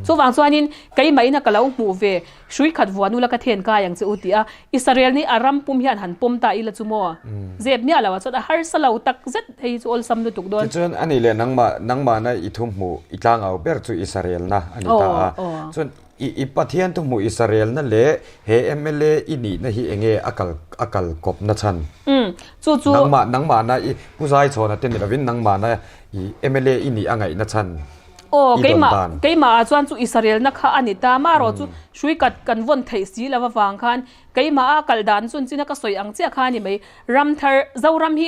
C: Chuvang chuanin keimah ina ka lo hmuh ve Hrui khat vuan ula ka then kai ang che u ti a, Israel nih a ram pum hian han pawm ta ila chu maw? Zep miah lo ah chuan a harsa lo tak zet hei hi chu awlsam lutuk dawn.
B: Tichuan a nih leh nangmah nangmahna i thu hmuh i tlangau ber chu Israelna a ni ta a, chuan i i Pathian thu hmuh Israelna leh he mla i nihna hi enge a kal a kal kawpna chhan?
C: Chu chu.
B: Nangmah nangmahna i Pu Zaichhawna te ni lovin nangmahna i mla i nih a ngaihna chhan?
C: Aw, keimah, keimah ah chuan chu Israelna kha a ni ta. Amaherawh chu hrui kat kan vawn theih si lo avang khan keimah a kal dan chun china ka sawi ang chiah kha a ni mai. Ram thar, Zoram hi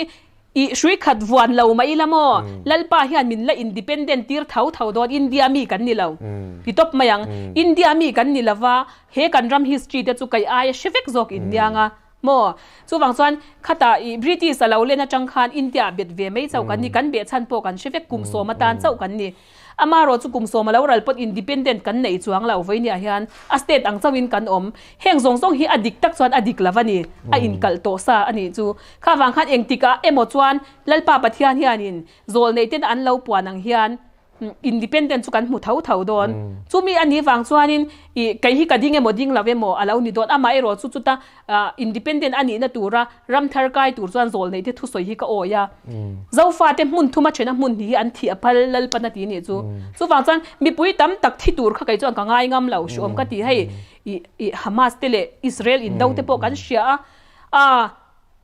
C: i hrui khat vuan lo mai ila maw? Lalpa hian min la independent tir tho tho dawn, India mi kan ni lo ti tawp mai ang. India mi kan ni lova, he kan ram history te chu kei aia hre vek zawk inniang a. Maw? Chuvang chuan khatah i British a lo len atang khan India ah bet ve mai chauh kan ni, kan beh chhan pawh kan hre vek, kum sawm atan chauh kan ni. Amaherawh chu kum sawm a lo ral pawn independent kan neih chuang lo vawinia hian a state ang chauhin kan awm. Heng zawng zawng hi a dik tak chuan a dik lo a ni, a inkalh tawh sa a nih chu. Kha vang khan engtikah emaw chuan Lalpa Pathian hianin zawlneih ten an lo puan ang hian Independent chu kan hmu tho tho dawn. Chumi a nih vang chuanin ih kei hi ka ding emaw ding lo emaw a lo ni dawn. Amah erawh chu chuta independent a nihna tura ram thar kai tur chuan zawl neih te thusawi hi ka awi a. Zofate hmun thuma thena hmun hnih hi an thih a phal Lalpan a ti nih chu. Chuvang chuan mipui tam tak thi tur kha kei chuan ka ngai ngam lo hriawm ka ti. Hei ih ih Hamas te leh Israel indo te pawh kan hria a. Aa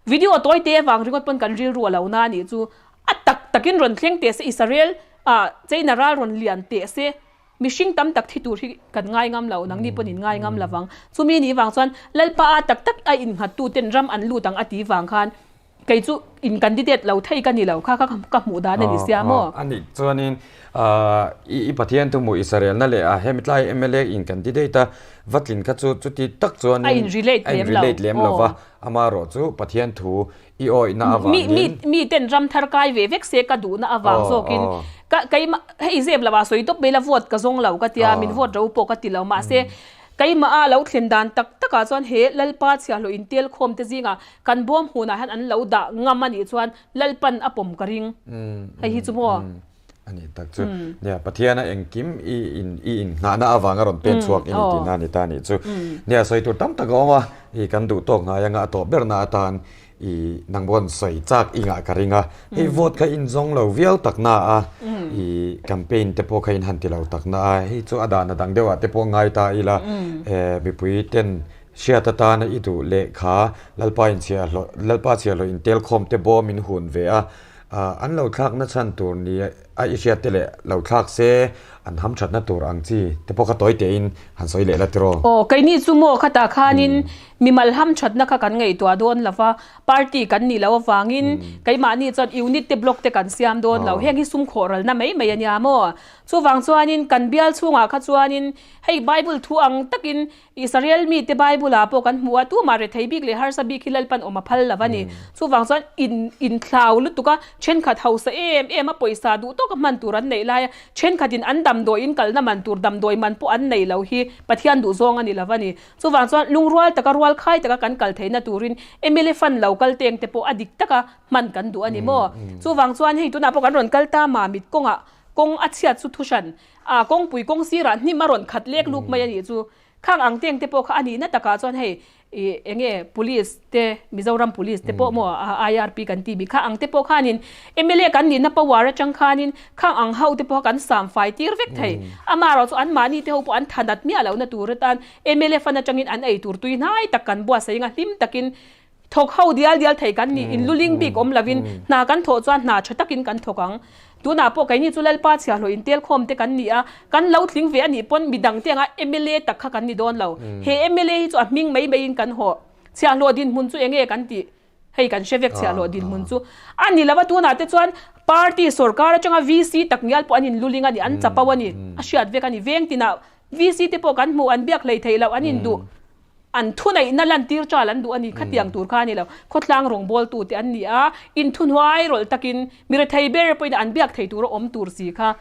C: video tawi te avang ringawt pawn kan rilru a lo na a nih chu. A tak takin rawn thleng teh se, Israel ah China ral rawn lian teh se, mihring tam tak thi tur hi kan ngai ngam lo, nangni pawn in ngai ngam lovang. Chumi nih vang chuan Lalpa a tak tak a innghat tu ten ram an lut ang a ti vang khan kei chu in candidate lo thei ka ni lo kha kha ka hmuh dan a ni sia maw?
B: A nih chuanin i Pathian thu hmuh Israel na leh a hemi tlai mla in candidate a va tlin kha chu chuti tak chuanin
C: a in relate
B: lem lo va, amaherawh chu Pathian thu I awihna avangin.
C: Mi mi ten ram thar kai ve vek se ka duhna avang zawkin ka keimah hei zep lo ah sawi tawp mai la vote ka zawng lo ka tia min vote ro pawh ka ti lo mahse keimah a lo thlen dan tak tak ah chuan he Lalpa chhiahhlawh intel khawm te zingah kan bawm hunah hian an lo dah ngam a nih chuan Lalpan a pawm ka ring hei hi chu maw.
B: A nih tak chu. Nia, Pathiana engkim i in i innghahna avanga rawn pen chhuak i ni tihna a ni ta a nih chu. Nia, sawi tur tam tak a awm a, i kan duh tawk ngai anga a tawp berna atan. I nang pawh sawi chak i ngah ka ring a, hei vote kha in zawng lo viau tak na a, i campaign te pawh kha in han ti lo tak na a, hei chu a dan a dang deuh ah te pawh ngai ta ila, mipui ten hriat atana i duh leh kha Lalpa in chhiah hlawh Lalpa chhiah hlawh in tel khawm te bawm in hun ve a, an lo thlak na chhan tur ni a i hriat te leh lo thlak se an ham that na tur ang chi te pawh kha tawi teh in han sawi leh la tiraw.
C: Aw keini chu maw khatah khanin mimal ham that na kha kan ngaihtuah dawn lo va, party kan nih loh avangin keimahni chuan unit te block te kan siam dawn lo, heng hi sum khawh ralna mai mai a nia maw. Chuvang chuanin kan bial chhungah kha chuanin hei bible thu ang takin Israel mite Bible-ah pawh kan hmu a, tumah rethei bik leh harsa bik hi Lalpan awm a phal lo a ni. Chuvang chuan in inthlau lutuk a, thenkhat hausa em em a pawisa duh tawka hman tur an neih lai a, thenkhatin an damdawiin kalna man tur damdawi man pawh an nei lo hi Pathian duhzawng a ni lo a ni. Chuvang chuan lungrual taka rual khai taka kan kal theihna turin MLA fund lo kal teng te pawh a dik taka hman kan duh a ni maw? Chuvang chuan hei tunah pawh kan rawn kal ta Mamit kawngah kawng a chhiat chu thuhran A kawngpui kawng sirah hnim a rawn khat lek luk mai a nih chu. Khang ang teng te pawh kha a nihna takah chuan hei ih eng nge police te Mizoram police te pawh maw IRP kan tih bik kha ang te pawh khanin mla kan nihna power atang khanin khang ang ho te pawh kan sam fai tir vek thei. Amaherawhchu an mahni te ho pawh an thanat miah lohna tur atan mla fund atangin an ei tur tui hnai tak kan buatsaih anga hlim takin Thawk ho dial dial thei kan ni, in luling bik awm lovin hna kan thawh chuan hna tha takin kan thawk ang. Tunah pawh keini chu Lalpa chhiahhlawh intel khawm te kan ni a, kan lo tling ve a nih pawn midang te anga mla tak kha kan ni dawn lo. He mla hi chu a hming mai maiin kan hawh. Chhiahhlawh dinhmun chu enge kan tih? Hei kan hre vek chhiahhlawh dinhmun chu a ni lo a, tunah te chuan party sorkar atanga VC tak ngial pawh an in luling a ni, an chapo a ni, a hriat vek a ni. Veng tinah VC te pawh kan hmuh, an biak hlei theih loh, an induh. An thuneihna lantir chal an duh a ni, khatiang tur kha a ni lo. Khawtlang rawngbawltute an ni a, inthuhnuai rawlh takin mi rethei ber pawhin an biak thei tura awm tur si kha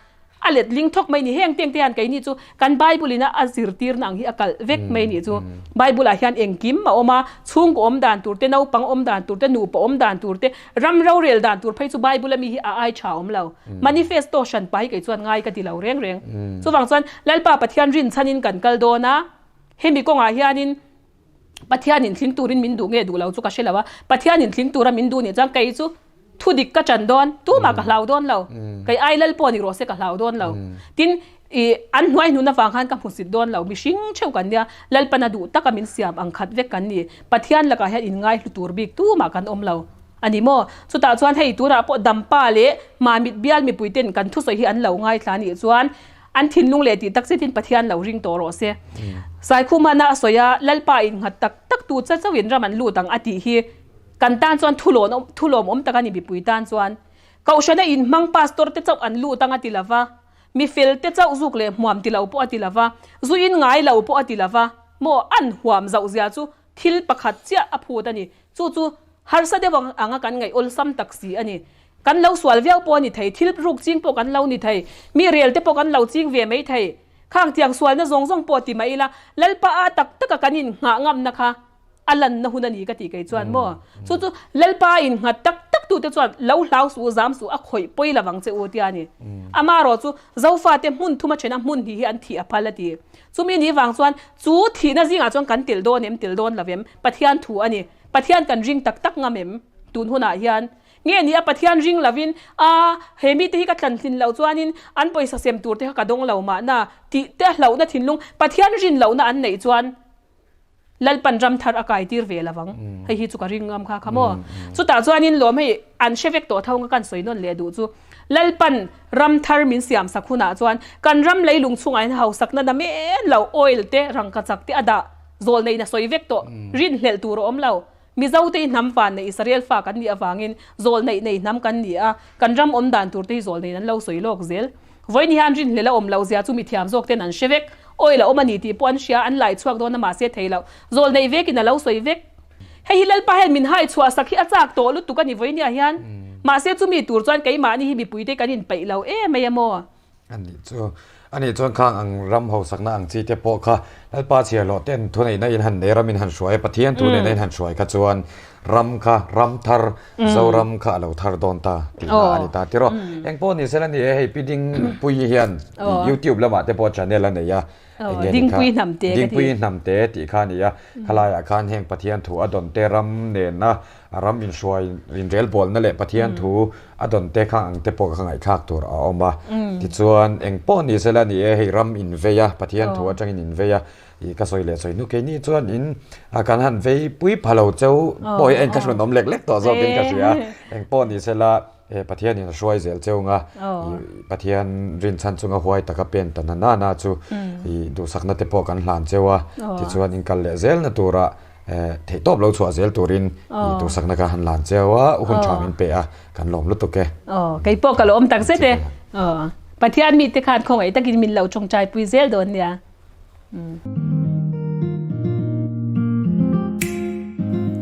C: a let ling thawk mai a ni. Heng teng te hian keini chu kan Bible ina a zirtirna ang hi a kalh vek mai a nih chu. Bible ah hian engkim a awm a, chhungkaw awm dan tur te, naupang awm dan tur te, nupa awm dan tur te, ram rorel dan tur phei chu Bible ami hi a ai tha awm lo. Manifesto hran pa hi kei chuan ngai ka ti lo reng reng. Chuvang chuan Lalpa Pathian rinchhanin kan kal dawn a. Hemi kawngah hianin Pathianin tling turin min duh nge duh lo chu ka hre lo a, Pathianin tling tura min duh nih chuan kei chu thu dik ka chan dawn, tumah ka hlau dawn lo, kei ai lal pawh ni rawh se ka hlau dawn lo. Tin, ih an hnuai hnun avang khan ka hmusit dawn lo, mihring theuh kan nia, Lalpana duh taka min siam ang khat vek kan ni, Pathian lakah hian inngai hlu tur bik tumah kan awm lo a ni maw? Chutah chuan hei tunah pawh Dampa leh Mamit bial mipuiten kan thusawi hi an lo ngaithla nih chuan, An thinlung leh tih tak zetin Pathian lo ring tawh rawh se. Saikhumana a sawi a, Lalpa innghat tak tak tu cha chauhin ram an lut ang a tih hi kan tan chuan thulawn thulawm awm tak a ni mipui tan chuan. Kohhrana inhmang pastor te chauh an lut ang a ti lova, mi fel te chauh zuk leh hmuam ti lo pawh a ti lova, zu in ngai lo pawh a ti lova, maw an huam zauh zia chu Thil pakhat chiah a phut a ni. Chu chu harsa deuh ang anga kan ngaih awlsam tak si a ni. Kan lo sual viau pawh a ni thei, thil ruk ching pawh kan lo ni thei, mi rel te pawh kan lo ching ve mai thei. Khang tiang sualna zawng zawng pawh ti mah ila, Lalpa a tak taka kan inngah ngamna kha a lanna hun a ni ka tih kei chuan maw? Chu chu Lalpa a innghat tak tak tute chuan lo hlau suh u, zam suh, a khawih pawi lo vang che u tia a ni. Amaherawh chu Zofate hmun thuma thena hmun hnih hi an thih a phal a ti. Chumi ni vang chuan chu thihna zingah chuan kan tel dawn em, tel dawn lo em? Pathian thu a ni. Pathian kan ring tak tak ngam em? Tun hunah hian nge ni a Pathian ring lovin a he mite hi ka thlantlin loh chuanin an pawisa sem tur te kha ka dawng lo mahna tih te hlauhna thinlung Pathian rin lohna an neih chuan Lalpan ram thar a kai tir ve lo vang. Hei hi chu ka ring ngam kha kha maw. Chutah chuanin lawm hei an hre vek tawh tho nga kan sawi nawn leh duh chu. Lalpan ram thar min siam sak hunah chuan kan ram leilung chungah hian hausakna na men lo oil te rangkachak te a dah zawl neihna sawi vek tawh rinhlelh tur a awm lo. Mizo te hi hnam van nei Israel fa kan nih avangin zawl neih nei hnam kan ni a, kan ram awm dan tur te hi zawl neiin an lo sawi lawk zel. Vawiin hian rinhlelh a awm loh zia chu mithiam zawk ten an hre vek. Oil a awm a ni tih pawh an hria, an lai chhuak dawn a mahse thei loh. Zawl neih vekin a lo sawi vek. Hei hi Lalpa hian min hai chhuah sak hi a chak tawh lutuk a ni vawinia hian. Mahse chumi tur chuan keimahni hi mipuite kan inpeih lo em mai a maw?
B: A nih chu. A nih chuan khang ang ram hausakna ang chi te pawh kha Lalpa chhiarhlawh ten thuneihna in han nei ram in han hruai a, Pathian thuneihna in han hruai kha chuan. Ram kha ram thar, Zoram kha a lo thar dawn ta tihna a ni ta tiraw. Eng pawh ni sela ni e, hei Pi Dingpuii hian YouTube lamah te pawh channel a nei a, eng nge ni kha? Dingpui Hnamte tih kha a ni a, khalaiah khan heng Pathian thu a dawn te ram nena a ram inhruai inrelbawlna leh Pathian thu a dawn te kha ang te pawh kha ngaihthlak tur a awm a. Tichuan eng pawh ni sela ni e, hei ram invei a, Pathian thu atangin invei a, I ka sawi leh sawi hnu keini chuan in kan han vei pui pha lo cheu pawh hi a inthlahrun awm lek lek tawh zawkin ka hria. Eng pawh ni sela he Pathianin a hruai zel cheu nga i Pathian rinchhan chunga huai taka pen ta na na chu i duhsakna te pawh kan hlan cheu a. Tichuan in kal leh zelna tura theihtawp lo chhuah zel turin i duhsakna kan han hlan cheu a, hun tha min pe a, kan lawm lutuk e.
C: Aw, kei pawh ka lawm tak zet e. Aw, Pathian mite khan khawngaih takin min lo tawngtai pui zel dawn nia.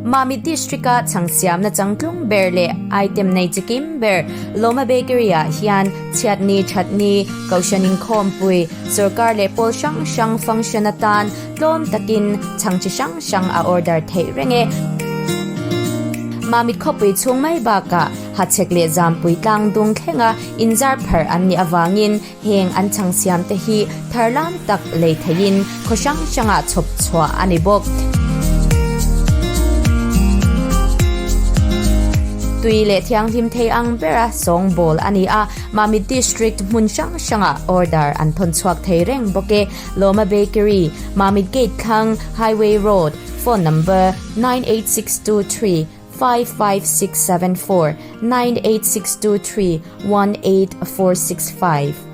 A: Mamit District-a chhang siamna changtlung ber leh item nei chikim ber Lawma Bakery-ah hian chhiatni thatni, Kohhran inkhawmpui, sorkar leh pawl hrang hrang function atan tlawm takin chhang chi hrang hrang a order theih reng e. Mamit khawpui chhung mai bakah Hachhek leh Zampui tlangdung thlenga inzar pharh an nih avangin Heng an chhang siam te hi tharlam tak lei theiin khaw hrang hrangah chhawp chhuah a ni bawk. Tui leh thianghlim thei ang bera sawngbawl a ni a, Mamit District hmun hrang hrangah order an thawn chhuak thei reng bawk e. Lawma Bakery, Mamit Gate thlang, Highway Road, Phone number, 98623. 55674 98623 18465.